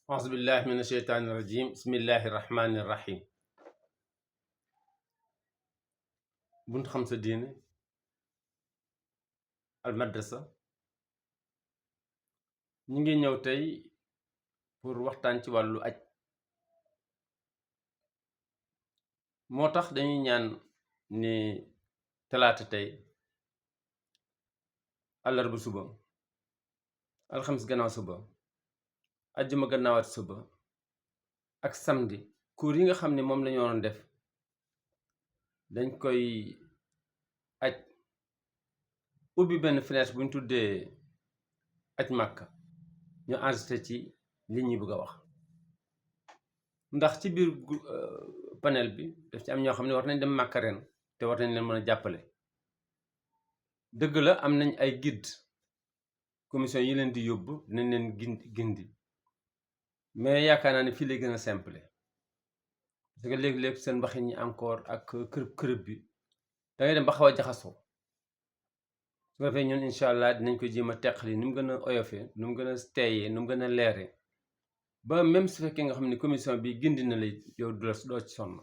أعوذ بالله من الشيطان الرجيم بسم الله الرحمن الرحيم bunt xam sa diine al madrasa ñu ngi ñëw tey pour waxtaan ci wàllu aj moo tax dañuy ñaan ni talaata tey àllarba suba alxamis gannaaw suba ajjuma gannaawaat suba ak samedi cours yi nga xam ne moom lañu waroon def dañ koy aj ubbi benn fenêtre bu ñu tuddee aj màkka ñu enregistré ci li ñuy bëgg a wax ndax ci biir panel bi daf ci am ñoo xam ne war nañ dem màkka ren te war nañ leen mën a jàppale dëgg la am nañ ay guide commission yi leen di yóbbu dinañ leen gindi mais yaakaar naa ne fii lay gën a simple parce que léegi-léeg seen waxin ñi encore ak kërëb bi da ngay dem ba xaw a jaxasoo su ko defee ñun incha allah dinañ ko jéem a teqali ni mu gën a oyofee nu mu gën a teeyee nu mu gën a leeree ba même su fekkee nga xam ne commission bi gindi na lay yow doo ci sonn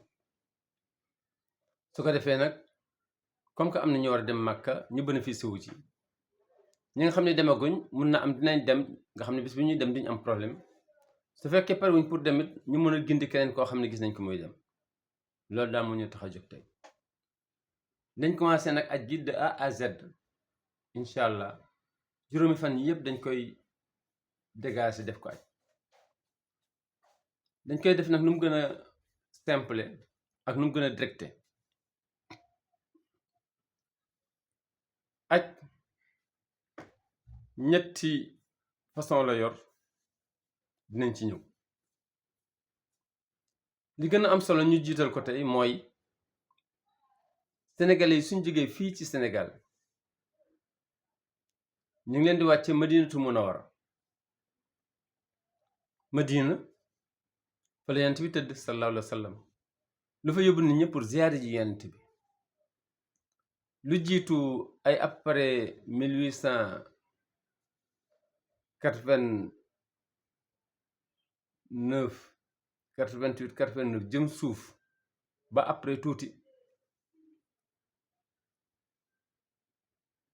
su ko defee nag comme que am na ñu war a dem màkka ñu bénéficié wu ci ñi nga xam ne demaguñ mun na am dinañ dem nga xam ne bis bi ñuy dem duñu am problème su fekkee parewuñ pour demit ñu mën a gindi keneen koo xam ne gis nañ ko muy dem loolu daal moo ñu tax a jóg tey dañ commencé nag aj gi de A à Z incha allah juróomi fan yi yëpp dañ koy dégager def ko aj dañ koy def nag nu mu gën a simple ak nu mu gën a directé aj ñetti façon la yor dinañ ci ñëw li gën a am solo ñu jiital ko tey mooy sénégalais yi suñ jógee fii ci Sénégal ñu ngi leen di wàcce madinatu munawara madina fa la yonent bi tëdd sallallahu alayhi wa sallam lu fa yóbbu nit ñi pour ziyaare ji yonent bi lu jiitu ay après 1889 88 89 jëm suuf ba après tuuti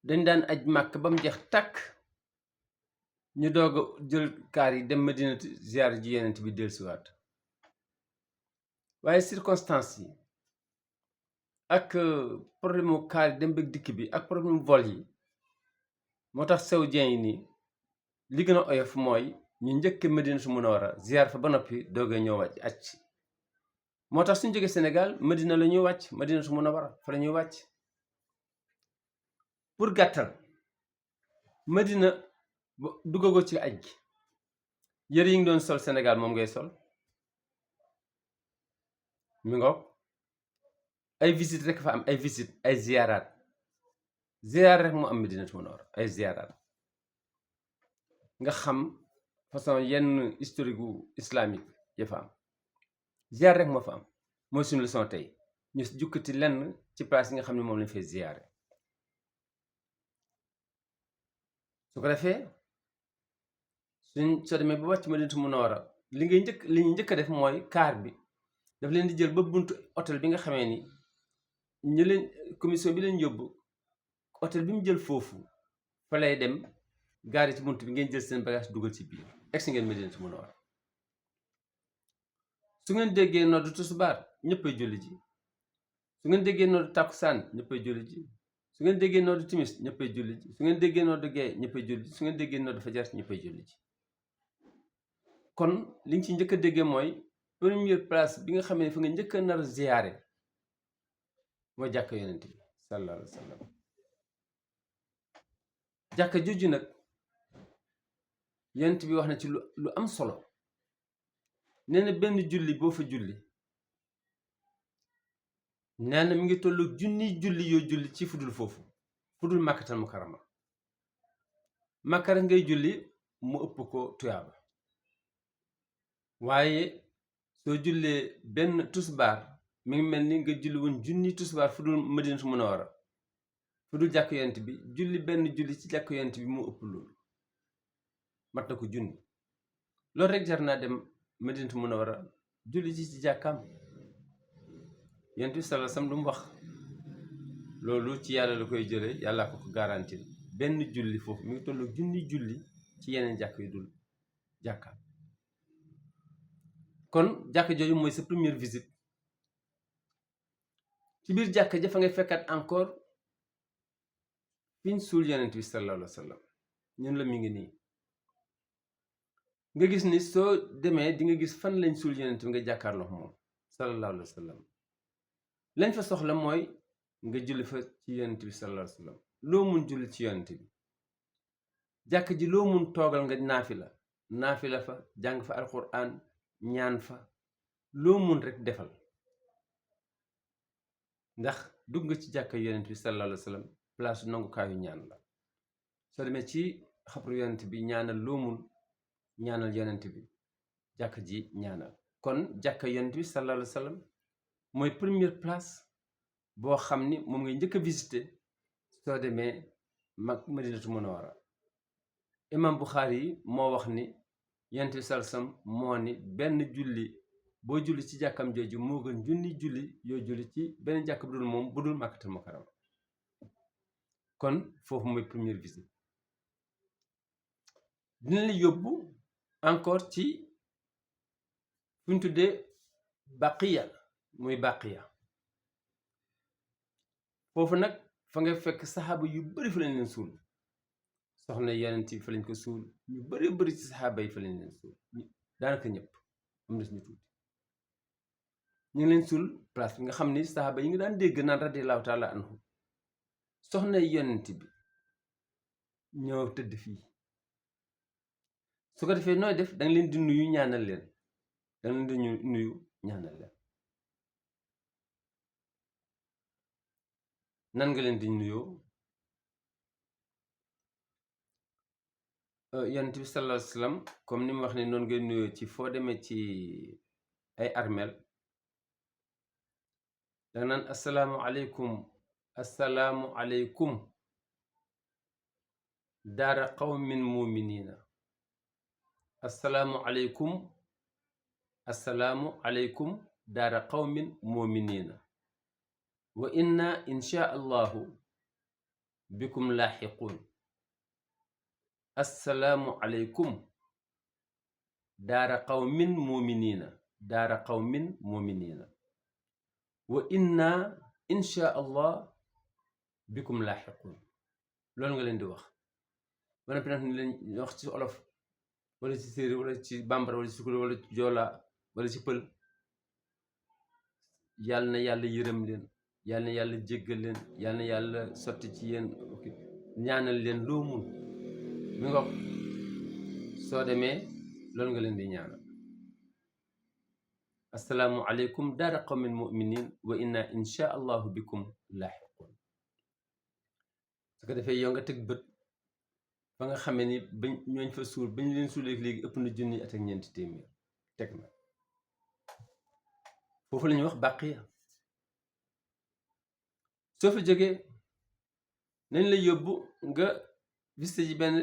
dañ daan aj màkk ba mu jeex tàkk ñu doog a jël kaar yi dem madina ziyaare ji yonent bi dellusiwaat waaye circonstances yi ak problème mu kaar yi dem bëgg dikk bi ak problème mu vol yi moo tax saoudien yi nii li gën a oyof mooy ñu njëkk madinatu munawara ziyaar fa ba noppi doogee ñëw wàcc aj ci moo tax suñu jógee Sénégal madina la ñuy wàcc madinatu munawara fa la ñuy wàcc pour gàttal madina duggagoo ci aj gi yëre yi ngi doon sol Sénégal moom ngay sol mi ngoog ay visite rek fa am ay visite ay ziyaaraat ziyaar rek moo am madinatu munawara ay ziyaaraat nga xam façon yenn historique gu islamique ya fa am ziyaar rek moo fa am mooy suñu leçon tey ñu jukkati lenn ci place yi nga xam ne moom lañ fay ziyaare su ko defee soo demee ba wàcc madinatu munawara li ñu njëkk a def mooy kaar bi daf leen di jël ba buntu hôtel bi nga xamee ni ñu leen commission bi leen yóbbu hôtel bi mu jël foofu fa lay dem gaari ci bunt bi ngeen jël seen bagage dugal ci biir egsi ngeen madinatu munawara su ngeen déggee noddu tisbaar ñëppay julli ji su ngeen déggee noddu tàkkusaan ñëppay julli ji su ngeen déggee noddu timis ñëppay julli ji su ngeen déggee noddu gee ñëppay julli ji su ngeen déggee noddu fajar ñëppay julli ji kon li ñu ci njëkk a déggee mooy première place bi nga xam ne fa nga njëkk a nar a ziyaare mooy jàkka yonent bi sallallahu alayhi wa sallam jàkka jooju nag yonent bi wax na ci lu am solo nee na benn julli boo fa julli nee na mi ngi tollu junniy julli yoo julli ci fudul foofu fudul màkkatal mukarrama màkka rek ngay julli mu ëpp ko tuyaaba waaye soo jullee benn tusbaar mi ngi mel ni nga julli woon junni tusbaar fudul madinatu munawara fudul jàkk yonent bi julli benn julli ci jàkk yonent bi mu ëpp loolu mat na ko junni loolu rek jar naa dem Madinatu Munawwara julli ci jàkkaam. Yonent bi sallallahu alayhi wasallam lu mu wax loolu ci yàlla la koy jële yàlla ko garantir benn julli foofu mi ngi tollu junni julli ci yeneen jàkk yu dul jàkkaam. kon jàkk jooju mooy sa première visite. ci biir jàkk ja fa ngay fekkaat encore fiñ suul Yonent bi sallallahu alayhi wasallam ñun la mi ngi nii nga gis ni soo demee di nga gis fan lañ suul Yonent bi nga jàkkaarloo moom sallallahu alayhi wasallam. lañ fa soxla mooy nga julli fa ci Yonent bi sallallahu alayhi wasallam. loo mun julli ci Yonent bi. jàkk ji loo mun toogal nga naafila fa jàng fa alquran ñaan fa loo mun rek defal, ndax dugg nga ci jàkk Yonent bi sallallahu alayhi wasallam place nangukaayu ñaan la. soo demee ci xabru Yonent bi ñaanal loo mun ñaanal Yonent bi jàkk ji ñaanal. kon jàkk Yonent bi sallallahu alayhi wasallam mooy première place boo xam ni moom ngay njëkk a visité soo demee Madinatu Munawwara. imam Bukhari yi moo wax ni Yonent bi sallallahu alayhi wasallam moo ni benn julli boo julli ci jàkkam jooju moo gën junni julli yoo julli ci benn jàkk bu dul moom bu dul Makkatul Mukarrama. kon foofu mooy première visite. dina la yóbbu encore ci fu ñu tuddee Baqiya muy Baqiya. foofu nag fa nga fekk saxaaba yu bari fa lañ leen suul. soxna Yonent bi fa lañ ko suul ñu bari ci saxaaba yi fa lañ leen suul daanaka ñëpp am na ñu tuuti. ñu ngi leen suul place bi nga xam ni saxaaba yi nga daan dégg naan radiyallahu taala anhu soxna Yonent bi ñoo tëdd fii. su ko defee nooy def danga leen di nuyu ñaanal leen nan nga leen di nuyoo. Yonent bi sallallahu alayhi wasallam comme ni mu wax ne noonu ngay nuyoo ci foo demee ci ay armeel danga naan assalaamu aleykum daara qawmin muminina. assalaamu aleykum daara qawmin muminina wa inna insha allahu bikum laaxiquun. assalaamu aleykum daara qawmin muminina wa inna insha allah bikum laaxiquun. loolu nga leen di wax ba noppi nag ni leen wax ci olof wala ci séeréer wala ci bambara wala ci sukure wala ci joola wala ci pël. yàlla na yàlla yërëm leen, yàlla na yàlla jéggal leen, yàlla na yàlla sotti ci yéen ñaanal leen loo mun mi nga soo demee loolu nga leen di ñaanal. assalaamu aleykum daara qawmin muminin wa inna insha allahu bikum laaxiqun. su ko defee yow nga teg bët fa nga xamee ni bañ ñooñ fa suul bañ leen suulee léegi ëpp na junni at ak ñeenti téeméer teg na. foofu la ñuy wax Baqiya. soo fa jógee nañ la yóbbu nga visité ji benn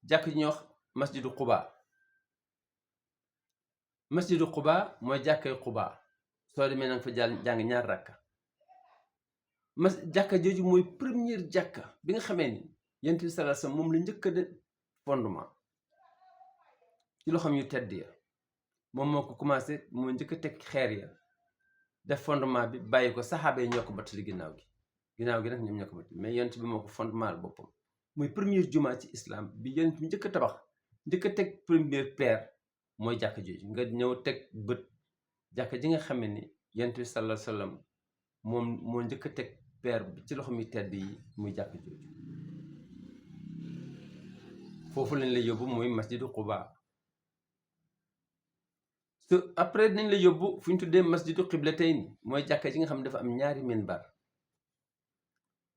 jàkk ji ñuy wax masjidu Quba. masjidu Quba mooy jàkkay Quba. soo demee nanga fa jàng ñaar rakka. jàkka jooju mooy première jàkka bi nga xamee ni Yonent bi sallallahu alayhi wasallam moom la njëkk a de fondement ci loxoom yu tedd ya. moom moo ko commencé moo njëkk a teg xeer ya def fondement bi bàyyi ko saxaaba yi ñoo ko battali ginnaaw gi nag ñoom ñoo ko battali mais Yonent bi moo ko fondement boppam. muy première jumaa ci islam bi Yonent bi njëkk a tabax njëkk a teg première pierre mooy jàkk jooju. nga ñëw teg bët jàkk ji nga xamee ni Yonent bi sallallahu alayhi wasallam moom moo njëkk a teg pierre bi ci loxo mi tedd yi muy jàkk jooju. foofu lañ la yóbbu muy masjidu Quba. après nañ la yóbbu fu ñu tuddee masjidu Qiblatayn mooy jàkka ji nga xam ne dafa am ñaari minbar.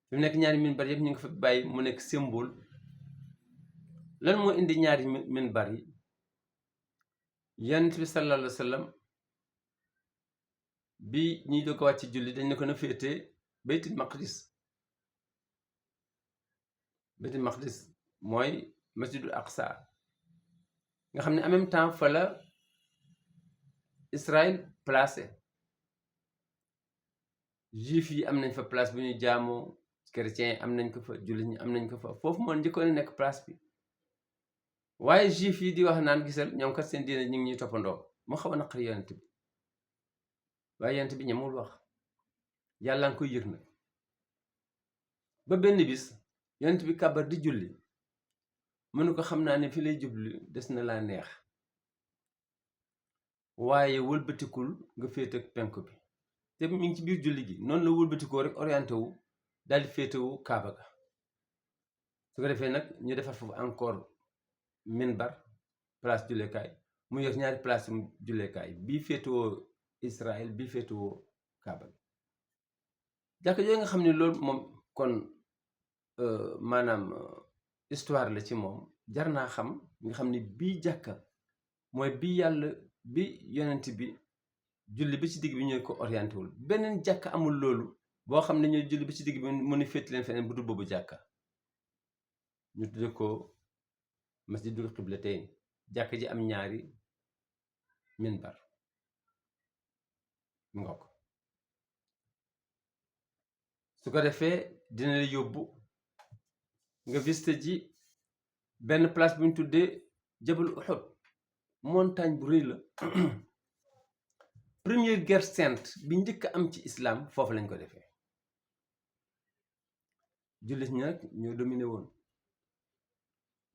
fi mu nekk ñaari minbar yëpp ñu ngi fa bàyyi mu nekk symbole. lan moo indi ñaari minbar yi? Yonent bi sallallahu alayhi wasallam bi ñuy doog a wàcc julli dañ ne ko na féete baytul maqdis mooy masjidul aqsa nga xam ne en même temps fa la Israël placé. juif yi am nañ fa place bu ñuy jaamoo, chrétiens yi am nañ ko fa, jullit ñi am nañ ko fa, foofu moo njëkkoon a nekk place bi. waaye juif yi di wax naan gisal ñoom kat seen diine ñu ngi ñuy toppandoo, moo xaw a naqari yonent bi, waaye yonent bi ñemul wax, yàlla nga koy yëg nag. ba benn bis yonent bi kàbbar di julli, mënu ko xam naa ne fi lay jubli des na laa neex, waaye wëlbatikul nga féete ak penku bi, te mi ngi ci biir julli gi, noonu la wëlbatikoo rek orienté wu daal di féetewu kaaba ga. su ko defee nag ñu defar foofu encore minbar, place jullekaay, mu yor ñaari place jullekaay, bii féetewoo Israël, bii féetewoo kaaba gi. jàkk yooyu nga xam ne loolu moom kon maanaam histoire la ci moom, jar naa xam nga xam ne bii jàkka mooy bi yàlla bi yonent bi julli bi ci digg bi ñooy ko orienté wul. beneen jàkka amul loolu boo xam ne ñooy julli bi ci digg bi mu ni féeti leen feneen bu dul boobu jàkka. ñu tudde ko masjidul qiblatayn, jàkka ji am ñaari minbar nga ko. su ko defee dina la yóbbu nga visité ji benn place bu ñu tuddee jabal Uhud, montagne bu rëy la. première guerre sainte bi njëkk a am ci islam foofu lañ ko defee. jullit ñi nag ñoo dominé woon.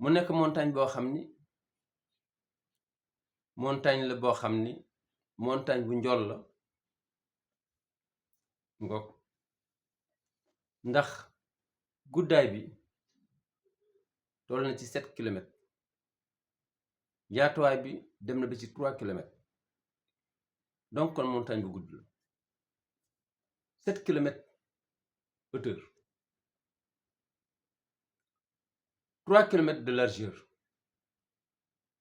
mu nekk montagne boo xam ni montagne la boo xam ni montagne bu njool la ngoog, ndax guddaay bi toll na ci 7 kilomètres, yaatuwaay bi dem na ba ci 3 kilomètres, donc kon montagne bu gudd la. 7 kilomètres hauteur, 3 kilomètres de largeur.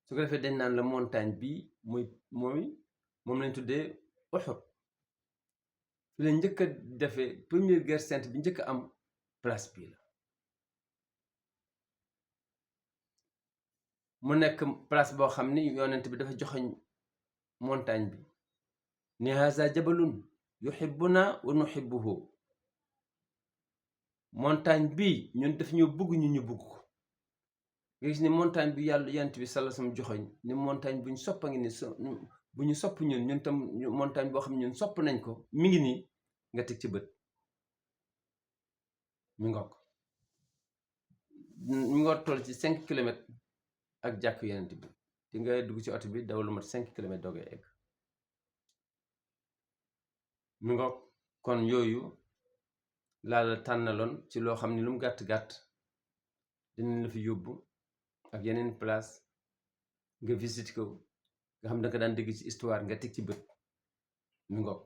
su ko defee dañ naan la montagne bi moom lañ tuddee Uhud. fi la njëkk a defee première guerre sainte bi njëkk a am, place bii la. mu nekk place boo xam ni yonent bi dafa joxoñ montagne bi ni haza jabalun yuhibbuna wa nuhibbuhu. montagne bi ñun daf ñoo bëgg ñu bëgg ko. nga gis ni montagne bi yàlla yonent bi sallallahu alayhi wasallam joxoñ ni montagne bu ñu sopp a ngi ni, bu ñu sopp ñun tam montagne boo xam ne ñun sopp nañ ko, mi ngi nii nga teg ci bët mi ngoog. mi nga toll ci 5 kilomètres ak jàkk yonent bi, di nga dugg ci oto bi daw lu mat 5 kilomètres doogay egg mi ngoog. kon yooyu laa la tànnaloon ci loo xam ne lu mu gàtt-gàtt dinañ la fi yóbbu ak yeneen place nga visite ko, nga xam ne danga daan dégg ci histoire nga teg ci bët mi ngoog.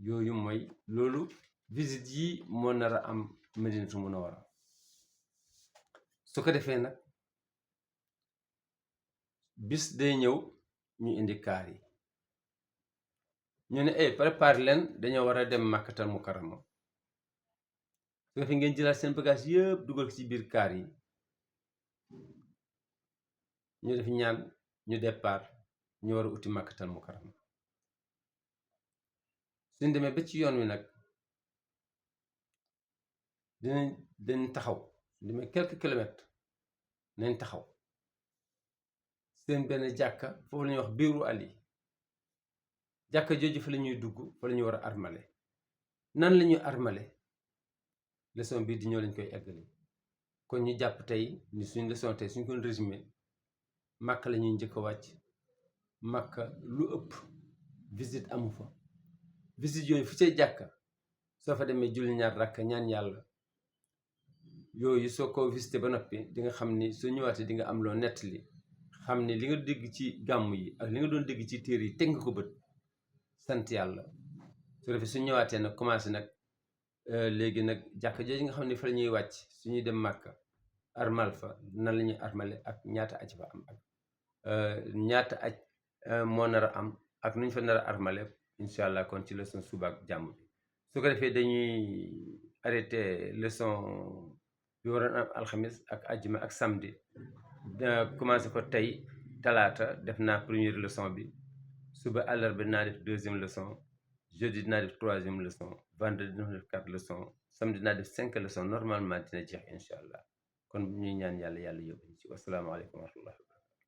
yooyu mooy loolu visite yi moo nar a am Madinatu Munawwara. su ko defee nag bis day ñëw ñu indi kaar yi, ñu ne prépare leen dañoo war a dem Makkatal Mukarrama. su ko defee ngeen jëlaat seen bagage yëpp dugal ko ci biir kaar yi, ñu def ñaan, ñu départ, ñu war a uti Makkatal Mukarrama. suñ demee ba ci yoon wi nag dañ taxaw, demee quelques kilomètres nañ taxaw seen benn jàkka foofu la ñuy wax Biiru Ali. jàkka jooju fa la ñuy dugg, fa la ñu war a armale. nan la ñuy armale, leçon bii di ñëw lañ koy eggali. kon ñu jàpp tey ni suñ leçon tey suñ ko résumé, Makka la ñuy njëkk a wàcc. Makka lu ëpp visite amu fa. visite yooyu fu cay jàkka soo fa demee julli ñaar rakk ñaan yàlla, yooyu soo ko visité ba noppi di nga xam ni soo ñëwaatee di nga am loo nettali, xam ni li nga dégg ci gàmm yi ak li nga doon dégg ci téere yi teg nga ko bët, sant yàlla. su defee su ñëwaatee nag commencé nag léegi nag jàkka jooju nga xam ne fa la ñuy wàcc suñuy dem Màkka armal fa, nan la ñuy armale ak ñaata aj fa am, ak ñaata aj moo nar a am ak nu ñu fa nar a armale, incha allah. kon ci leçon suba ak jàmm bi su ko defee dañuy arrêté leçon bi waroon am alxamis ak àjjuma ak samedi commencé ko tey talaata def naa première leçon bi suba àllarba dinaa def deuxième leçon jeudi dinaa def troisième leçon vendredi dinaa def 4 leçons samedi dinaa def 5 leçons normalement dina jeex incha allah kon ñuy ñaan yàlla yóbbu ci wasalaamaaleykum wa rahmatullah